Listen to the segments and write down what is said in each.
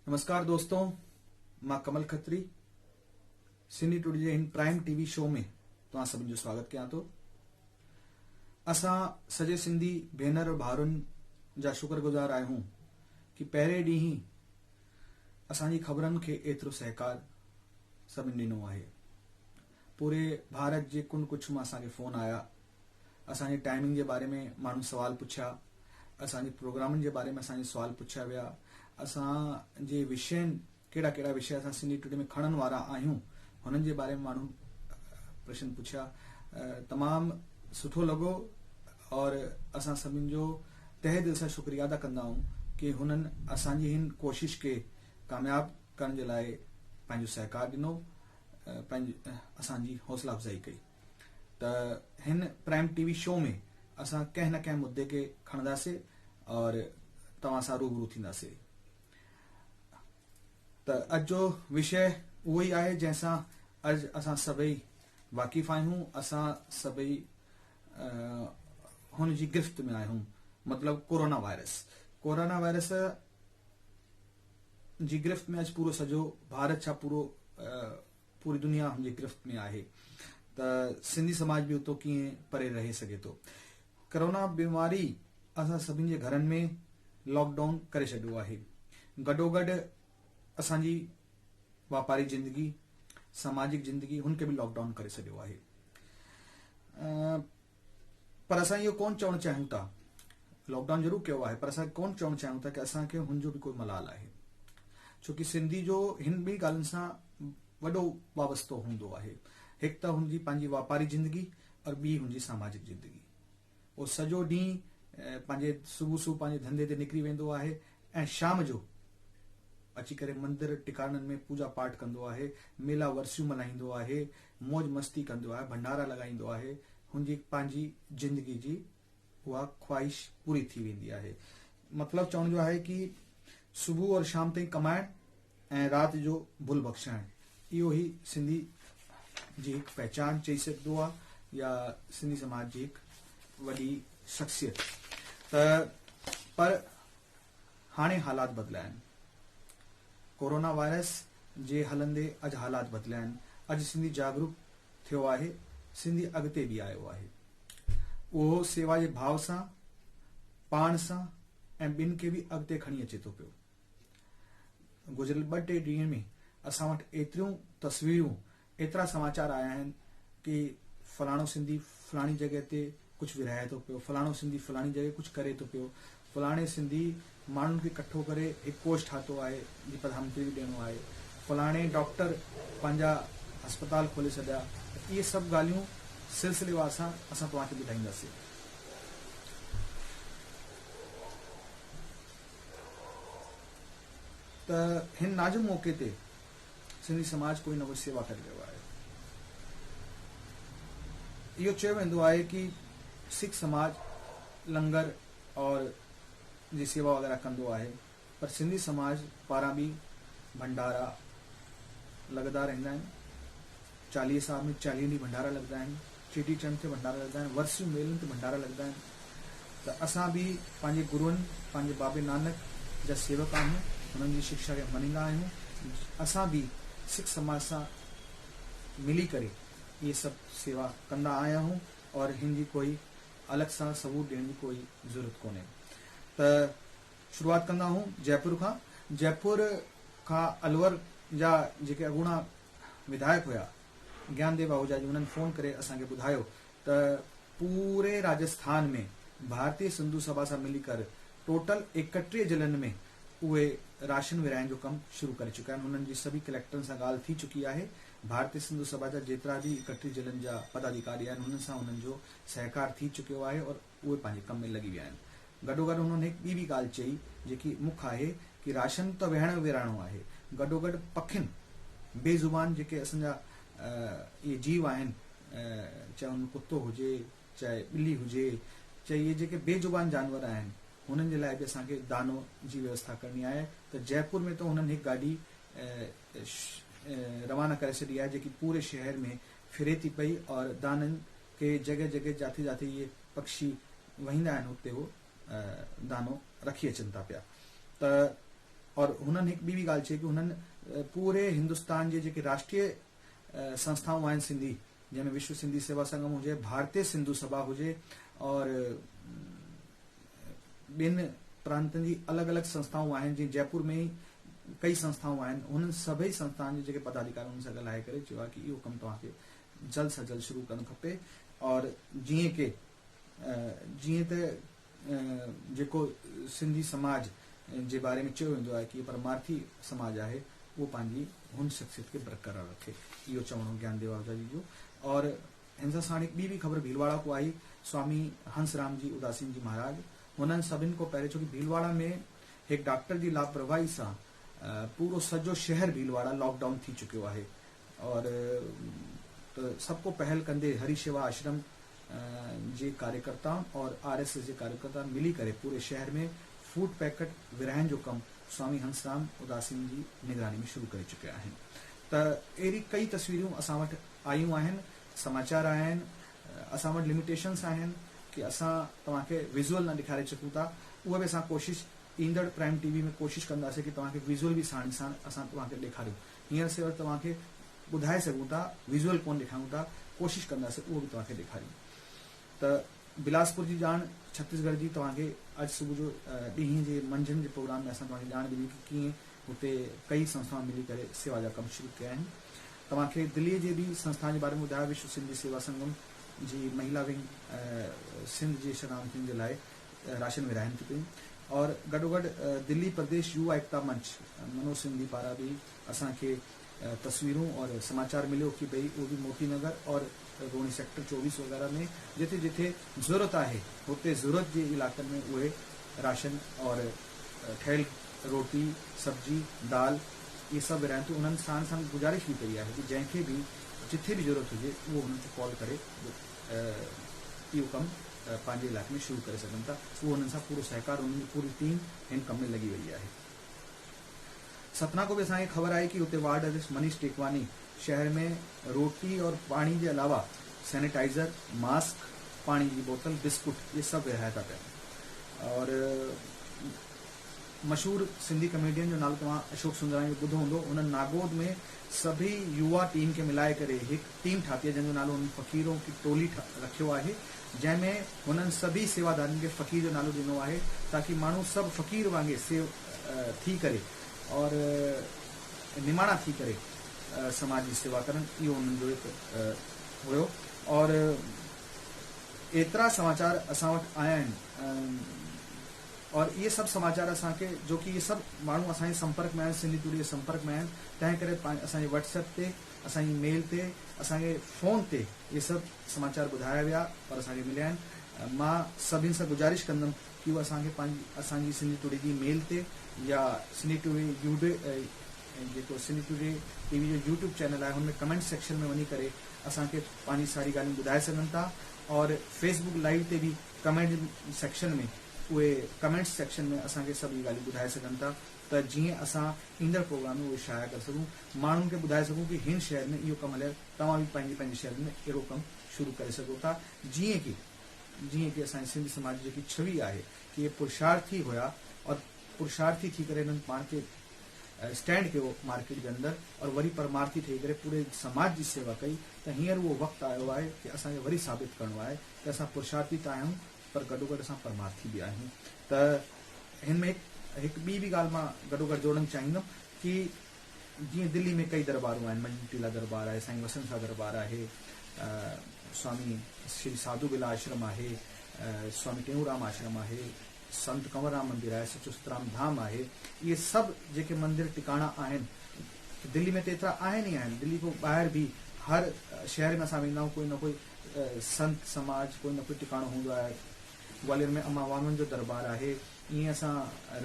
نمسڪار دوستو مان ڪمل کتري سنڌي ٽوڊي جي هن پرائم ٽي وي شو ۾ توهان سڀني جو سواگت ڪيان ٿو. اسان سڄي سنڌي ڀينر ڀائرن جا شڪر گذار آهيون ڪي پهرين ڏينهن ئي اسان جي خبرن کي ايترو سهڪار سڀني ڏنو آهي. پوري ڀارت جي ڪنڊ ڪڇ مان اسان کي فون آيا، اسان جي ٽائمنگ جي باري ۾ ماڻهن سوال پڇيا، اسان جي پروگرامن جي باري ۾ اسان جي سوال پڇيا ويا، اسان جي وشين ڪهڙا ڪهڙا وشي اسان سنڌي ٽوڊي ۾ کڻڻ وارا آهيون هنن جي باري ۾ ماڻهن پرشن پڇيا. تمام سٺو لڳو اور اسان سڀن جو تهه دل سان شڪريه ادا ڪندا آهيون ڪي هنن اسان جي هن ڪوشش کي ڪامياب ڪرڻ جي لاء پنهنجو سهڪار ڏنو، پنهنجي اسان جي حوصله افزائي ڪئي. ته هن پرائم ٽي وي شو ۾ اسان ڪنهن نه ڪنهن مدي کي کڻنداسي اور توهان سان روبرو ٿينداسي. ته اڄ جو وشيه اهو ئي آهي جنهن سان اڄ اسان سڀئي واقف آهيون، اسان سڀئي هن جي گرفت ۾ آهيون، مطلب ڪورونا وائرس. ڪورونا وائرس جي گرفت ۾ اڄ پورو سڄو ڀارت ڇا پورو پوري دنيا هن جي گرفت ۾ آهي ته سنڌي سماج به اتو ڪيئن پري رهي سگهي ٿو. ڪورونا بيماري اسان سڀني جي گهرن ۾ لاڪ ڊائون ڪري ڇڏيو آهي. گڏوگڏ اسان جي واپاري زندگي، سماجڪ زندگي هن کي به لاڪ ڊائون ڪري ڇڏيو آهي. پر اسان اهو ڪون چوڻ چاهيون ٿا، لاڪ ڊائون ضرور ڪيو آهي پر اسان ڪون چوڻ چاهيون ٿا ڪي اسان کي هن جو به ڪوئي ملال آهي، ڇو ڪي سنڌي جو هن ٻنهي ڳالهين سان وڏو وابستو هوندو آهي. هڪ ته هن جي پنهنجي واپاري زندگي اور ٻي هن جي ساماجڪ زندگي. هو سڄو ڏينهن پنهنجي صبح صبح پنهنجي ڌنڌي تي نڪري ويندو آهي ۽ شام جو اچي ڪري مندر ٽڪاڻن ۾ پوڄا پاٺ ڪندو آهي، ميلا ورسيون ملهائيندو آهي، موج مستي ڪندو آهي، ڀنڊارا لڳائيندو آهي، هن جي پنهنجي زندگي جي اها خواهش پوري ٿي ويندي آهي. مطلب چوڻ جو آهي ڪي صبح اور شام تائين ڪمائڻ ۽ رات جو ڀل بخشائڻ اهو ئي سنڌي جي هڪ پهچان چئي سگهبو آهي يا سنڌي سماج جي هڪ وڏي شخصيت ته پر هاڻي حالات بدليا آهن. ڪورونا وائرس جي هلندي اڄ حالات بدليا آهن. اڄ سنڌي جاڳروڪ ٿيو آهي، سنڌي اڳتي به آيو آهي. اهو سيوا جي ڀاو سان، پاڻ سان ۽ ٻين کي به اڳتي کڻي اچي ٿو پيو. گذريل ٻه ٽي ڏينهن ۾ اسان وٽ ايتريون تصويرون، ايترا سماچار آيا آهن ڪي فلاڻو سنڌي فلاڻي جڳهه تي ڪجهه ورهائي ٿو پيو، فلاڻو سنڌي فلاڻي جڳهه ڪجهه ڪري ٿو پيو، فلاڻي سنڌي ماڻهن کي ڪٺو ڪري هڪ ڪوش ٺاهتو آهي جي پرڌانمنتري به ڏيڻو آهي، فلاڻي ڊاڪٽر پنهنجا اسپتال کولي ڇڏيا ته اهي سڀ ڳالهيون سلسليوار سان اسان توهان کي ٻڌائينداسين. ته هن نازڪ موقعي تي سنڌي سماج ڪوئي نه ڪوئي سيوا ڪري رهيو آهي. اهو چيو ويندو آهي ڪي سک سماج لنگر اور جي سيوا وغيره ڪندو آهي پر سنڌي سماج پاران به ڀنڊارا لڳندا رهندا آهن. چاليهي صاحب ۾ چاليهن ڏينهن ڀنڊارا لڳندا آهن، چيٽي چنڊ تي ڀنڊارا لڳندا آهن، ورسيون ميلن تي ڀنڊارا لڳندا آهن ته اسان به پنهنجي گروئن، پنهنجي بابي نانڪ جا سيوڪ آهيون، هنن جي شڪشا کي مڃيندا آهيون، اسان به سک سماج سان ملي ڪري اهي سڀ سيوا ڪندا آيا آهيون اور هن جي ڪوئي الڳ سان ثبوت ڏيڻ جي ڪوئي ضرورت ڪونهي ته شروعات ڪندا آهيون جئپور کان، جئپور کان الور جا جيڪي اڳوڻا وڌايڪ هيا گيان ديو آهوجا جي انهن فون ڪري اسان کي ٻڌايو ته پوري راجسٿان ۾ ڀارتي سنڌو سڀا سان ملي ڪر ٽوٽل 31 ضلعن ۾ اهي راشن ورهائڻ جو ڪم شروع ڪري چڪا آهن انهن جي سڀئي ڪليڪٽرن سان ڳالهه ٿي چڪي آهي ڀارتي سنڌو سڀا جا جيترا به 31 ضلعن جا پداڌيڪاري آهن انهن سان انهن جو سهڪار ٿي چڪيو آهي اور اهي پنهنجي ڪم ۾ لڳي ويا آهن. گڏوگڏ هنن هڪ ٻي به ڳالهه چئي جيڪي مک آهي ڪي راشن ته ويهڻ ورهائڻو آهي گڏوگڏ پکين بي زبان جيڪي اسان جا اهي جيو آهن چاهي ان ۾ ڪتو هجي چاهي ٻلي هجي چاهي اهي جيڪي بي زبان جانور آهن هنن جي لاء به اسان کي دانو جي ويوسٿا ڪرڻي آهي ته جئپور ۾ ته هنن هڪ گاڏي روانا ڪري ڇڏي آهي جيڪي پوري شهر ۾ ڦري ٿي پئي اور دانن ڪي جڳهه جڳهه جاٿي جاٿي اهي پکشي وهيندا آهن اتي هو دانو رکي اچن ٿا پيا ته اور هنن هڪ ٻي به ڳالهه چئي ڪي هنن پوري هندستان جي جيڪي راشٽريه سنسٿائون آهن سنڌي جنهن ۾ وشو سنڌي سيوا سنگم هجي، ڀارتي سنڌو سڀا هجي اور ٻين پرانتن جي الڳ الڳ سنسٿائون آهن جيئن جئپور ۾ ئي ڪئي سنسٿائون آهن انهن سڀئي سنسٿائن جي جيڪي پداڌيڪاري انهن سان ڳالهائي ڪري چيو آهي ڪي اهو ڪم توهان کي جلد سان جلد شروع ڪرڻ کپي اور جيئن ڪي جيئن ته جيڪو سنڌي سماج جي باري ۾ چيو ويندو آهي ڪي اهو پرمارٿي سماج آهي اهو پنهنجي هن شخصيت کي برقرار رکي اهو چوڻ هو گيان ديو آهوجا جي جو اور هن سان ساڻ هڪ ٻي به خبر ڀيلواڙا ڪو آئي سوامي هنس رام جي اداسين جي مهاراج هنن سڀن کان پهرين ڇو ڪي ڀيلواڙا ۾ هڪ ڊاڪٽر جي لاپرواهي سان پورو سڄو شهر ڀيلواڙا لاڪ ڊائون ٿي چڪيو آهي اور ته سڀ ڪو پهل ڪندي هري شيوا آشرم جي ڪاريڪرتائن اور آر ايس ايس جي ڪاريڪرتائن ملي ڪري پوري شهر ۾ فوڊ پيڪٽ ورهائڻ جو ڪم سوامي هنسرام اداسين جي نگراني ۾ شروع ڪري چڪيا آهن ته اهڙي ڪئي تصويرون اسان وٽ آيون آهن سماچار آيا آهن اسان وٽ لميٽيشنس آهن ڪي اسان توهان کي ويزوئل نه ڏيکاري سگهون ٿا اها به اسان ڪوشش ايندڙ پرائم ٽي وي ۾ ڪوشش ڪنداسين ڪي توهان کي ويزوئل به ساڻ ساڻ اسان توهان کي ڏيکاريون هينئر صرف توهان کي ٻڌائي سگهون ٿا ويزوئل ڪونه ڏيکاريون ٿا ڪوشش ڪنداسين اهو به توهان کي ڏيکاريون ته بلاسپور جي ڄاڻ ڇتيسڳڙهه جي توهان کي اڄ صبح جو ڏينهن جي منجهند جي پروگرام ۾ اسان توهان کي ڄاڻ ڏني ڪي ڪيئن هتي ڪئي سنسٿائون ملي ڪري سيوا جا ڪم شروع ڪيا آهن توهان کي دلي جي به سنسٿا جي باري ۾ ٻڌايو وشو سنڌي سيوا سنگم جي مهيلا ونگ سنڌ جي شرڻارٿين جي لاء راشن ورهائن ٿي پيون اور گڏوگڏ دلي پرديش يووا ايڪتا منچ منوج سنڌي پاران به اسان کي تصويرون اور سماچار مليو ڪي ڀئي اهو به موتي نگر اور روهڻي سيڪٽر 24 وغيره ۾ جتي جتي ضرورت آهي هتي ضرورت جي علائقن ۾ اهي راشن اور ٺهيل روٽي سبزي دال اهي سڀ ورهائن ٿيون انهن ساڻ ساڻ گذارش به ڪئي آهي ڪي جنهن کي به جتي به ضرورت هجي اهو انهن کي ڪال ڪري اهو ڪم پنهنجي علائقي ۾ شروع ڪري سگهن ٿا اهو انهن سان پورو سهڪار انهن جي پوري ٽيم هن ڪم ۾ لڳي وئي آهي. ستنا کان به اسان کي خبر آئي ڪي اتي وارڊ اڌيڪش منيش ٽيڪواني شهر ۾ روٽي اور پاڻي جي علاوه سينيٽائيزر، ماسڪ، پاڻي جي بوتل، بسڪٽ اهي سڀ ورهائي ٿا پيا اور مشهور سنڌي ڪميڊين جو نالو توهان اشوڪ سندراڻي جو ٻڌو هوندو هن ناگود ۾ سڀئي يووا ٽيم کي ملائي ڪري هڪ ٽيم ٺاتي آهي جنهن جو نالو هنن فقيرون ڪي ٽولي رکيو آهي جنهن ۾ هنن سڀئي سيوادارين کي فقير جو نالو ڏنو آهي تاڪي ماڻهو سڀ فقير وانگي سيو ٿي ڪري اور نماڻا ٿي ڪري سماج جي سيوا ڪرن اهو انهن جو هڪ هيو اور ايترا سماچار اسان وٽ آيا آهن اور اهي سڀ سماچار اسان کي جو ڪي اهي سڀ ماڻهو اسان جي سمپرڪ ۾ آهن سنڌي ٽوڊي جي سمپرڪ ۾ آهن تنهن ڪري اسان جي واٽس ايپ تي اسان جي ميل تي اسان کي فون تي اهي سڀ سماچار ٻڌايا ويا اور اسان کي مليا آهن مان سڀني سان گذارش ڪندم ڪي هو اسان کي پنهنجي اسان جي سنڌي ٽوڊي جي ميل تي يا سنڌي ٽوڊي يوڊي جيڪو سنڌي ٽوڊي ٽي وي جو يوٽيوب چينل آهي هن ۾ ڪمينٽ سيڪشن ۾ وڃي ڪري اسان کي پنهنجي ساري ڳالهيون ٻڌائي سگهن ٿا اور فيس بڪ لائيو تي به ڪمينٽ سيڪشن ۾ اهي ڪمينٽس سيڪشن ۾ اسان کي سڀ اهي ڳالهيون ٻڌائي سگهن ٿا ته جيئن اسان ايندڙ پروگرام ۾ اهي شايع ڪري سگهون ماڻهن کي ٻڌائي سگهون ڪي هن شهر ۾ اهو ڪم هليل توهان به پنهنجي پنهنجي شهرن ۾ اهڙو ڪم شروع ڪري سگهو ٿا جيئن ڪي جيئن ڪي اسان جي سنڌي سماج جي جيڪي ڇوي آهي ڪي اهي پرشارٿي هيا اور پرشارٿي ٿي ڪري هنن پاڻ کي اسٽينڊ ڪيو مارڪيٽ جي اندر اور وري پرمارٿي ٺهي ڪري پوري سماج جي سيوا ڪئي ته هينئر اهو وقت آيو آهي ڪي اسان کي وري ثابت ڪرڻو آهي ته اسان پرشارٿي ته آهيون پر گڏوگڏ اسان پرمارٿي به آهيون ته هن ۾ هڪ ٻي به ڳالهه مان گڏوگڏ جوڙڻ چاهيندم ڪي جيئن دلي ۾ ڪئي دربارون آهن مجنون ٽيلا دربار آهي سائين وسن شاهه دربار آهي سوامي شري ساڌو بلا آشرم آهي سوامي ٽيئونرام آشرم آهي سنت ڪنور رام مندر آهي سچو سترام ڌام آهي اهي سڀ جيڪي مندر ٽڪاڻا آهن دلي ۾ ته ايترا آهن ئي آهن دلي کان ٻاهر به هر شهر ۾ اسان ويندا آهيون ڪوئي نه ڪوئي سنت سماج ڪوئي نه ڪوئي ٽڪاڻو هوندو آهي گواليار ۾ اما وامن جو دربار آهي ائين اسان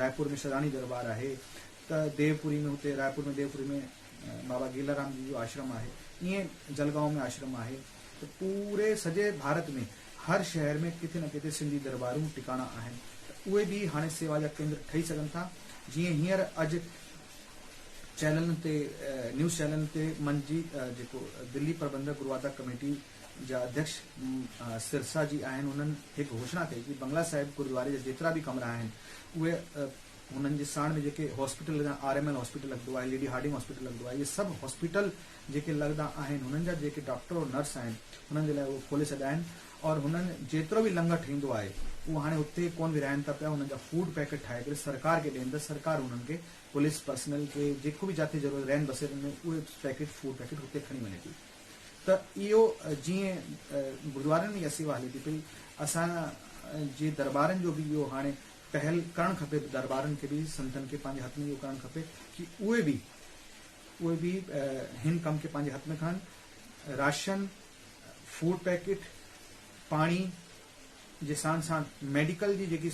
رائپور ۾ شراڻي دربار آهي ته ديوپوري ۾ هتي رائپور ۾ ديوپوري ۾ بابا گيلارام جي جو آشرم آهي ائين جلگائون ۾ آشرم آهي ته پوري سڄي ڀارت ۾ هر شهر ۾ ڪٿي نه ڪٿي سنڌي دربارون ٽڪاڻا آهن ته اهي به هاڻي سيوا جا ڪيندر ٺهي سگهن ٿا جيئن هينئر اڄ چينلن تي نيوز چينلن تي منجي جيڪو دلي پربنڌڪ گروادا ڪميٽي جا اڌيڪش سرسا جي آهن انهن هڪ گهوشڻا ڪئي ڪي بنگلا صاحب گردواري جا جيترا به ڪمرا آهن اهي هنن جي ساڻ ۾ جيڪي هاسپيٽل لڳا آر ايم ايل هاسپيٽل لڳندو آهي ليڊي هارڊنگ هاسپيٽل لڳندو آهي اهي سڀ هاسپيٽل جيڪي لڳندا آهن هنن جا جيڪي ڊاڪٽر اور نرس آهن هنن جي لاء اهو کولي ڇڏيا آهن اور هنن جيترو به لنگر ٺهيندو آهي اهو هاڻي اتي ڪون ورهائن ٿا پيا هنن جا فوڊ پيڪيٽ ٺاهي ڪري سرڪار کي ڏين ته سرڪار هنن کي پوليس پرسنل کي جيڪو به جاٿي ضرورت رين بسيرن ۾ اهي پيڪيٽ فوڊ پيڪيٽ هتي کڻي وڃي ٿي ته اهو جيئن گردوارن ۾ اها سيوا هلي ٿي پئي اسان جي دربارن جو به اهو هاڻي پهل ڪرڻ کپي دربارن کي به سنتن کي پنهنجي هٿ ۾ اهو ڪرڻ کپي ڪي اهي به اهي به هن ڪم کي پنهنجي هٿ ۾ کڻن راشن فوڊ پيڪيٽ پاڻي جي ساڻ ساڻ ميڊيڪل جي جيڪي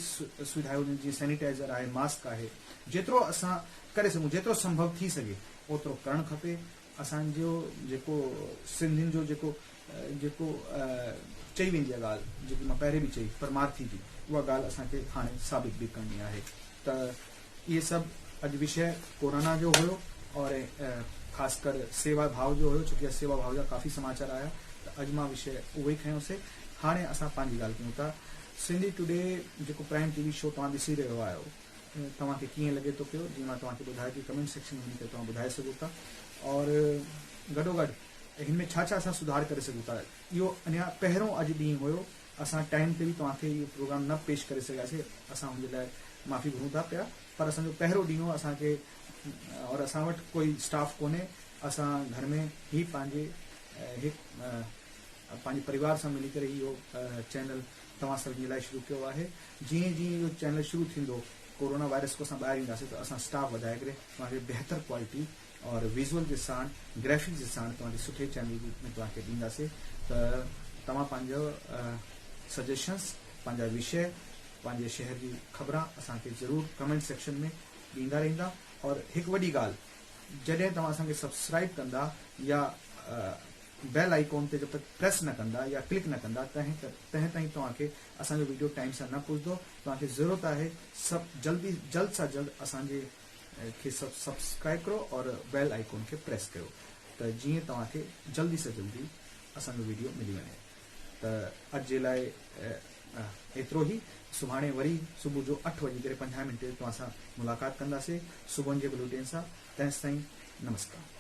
سوڌا آهي جيئن سينيٽائزر آهي ماسڪ آهي جيترو اسان ڪري سگهون جيترو سنڀو ٿي سگهي اوترو ڪرڻ کپي اسان جو جيڪو سنڌين جو جيڪو جيڪو چئي ويندي آهي ڳالهه جيڪي مان پهرين به چئي پرمارٿي جي اها ڳالهه اسان کي هاڻي ثابت به ڪرڻي آهي ته اهي سڀ اڄ وشيه ڪورونا جو هيو اور خاص ڪر سيوا ڀاو جو هيو ڇو ڪي سيوا ڀاو جا ڪافي سماچار آيا ته اڄ مان وشيه اهو ئي کنيو سي هاڻي اسان پنهنجي ڳالهه ڪيون ٿا سنڌي ٽوڊي جيڪو پرائم ٽي وي شو توهان ڏسي رهيو آهيو توهان کي ڪيئن لڳي ٿو پيو جيئن مان توهان کي ٻڌايو ڪي ڪمينٽ سيڪشن ۾ وڃي ڪري توهان ٻڌائي سگهو ٿا اور گڏو گڏ هن ۾ ڇا ڇا اسان سڌار ڪري سگهون ٿا اهو اڃا پهريون اڄ ڏينهن هيو اسان ٽائيم تي به توهان کي اهو پروگرام نه پيش ڪري سگهياسي اسان ان جي لاء معافي گهرون ٿا پيا پر اسان جو پهريون ڏينهن هو اسان کي اور اسان وٽ ڪوئي اسٽاف ڪونهي اسان گهر ۾ هي پنهنجي هڪ پنهنجي پريوار سان ملي ڪري اهو چينل توهان سڀني جي لاء شروع ڪيو آهي جيئن جيئن اهو چينل شروع ٿيندو ڪورونا وائرس کان اسان ٻاهر اينداسين ته اسان اسٽاف وڌائي ڪري توهان کي بهتر ڪوالٽي اور ويزوئل جي ساڻ گرافڪس جي ساڻ توهان کي سٺي چينل ۾ توهان کي ڏينداسين ته توهان پنهنجو سجيشنس پنهنجا وشيه پنهنجي شهر جي خبران اسان کي ضرور ڪمينٽ سيڪشن ۾ ڏيندا رهندا اور هڪ وڏي ڳالهه جڏهن توهان اسان کي سبسڪرائب ڪندا يا بيل آئيڪون تي جب تڪ پريس نه ڪندا يا ڪلڪ نه ڪندا تنهن تائين توهان کي اسان جو ويڊيو ٽائيم سان نه پهچندو توهان کي ضرورت آهي سب جلدي جلد سان جلد اسان جي کي سبسڪرائب ڪرو اور بيل آئيڪون کي پريس ڪيو ته جيئن توهان کي جلدي سان جلدي اسان جو ويڊيو ملي وڃي ته اڄ جي لاء ايترو ئي سڀاڻي وري صبح جو اٺ وڄي ڪري 50 منٽ تي توهان سان ملاقات ڪنداسي صبحن جي بلوٽين سان تيستائين نمسڪار.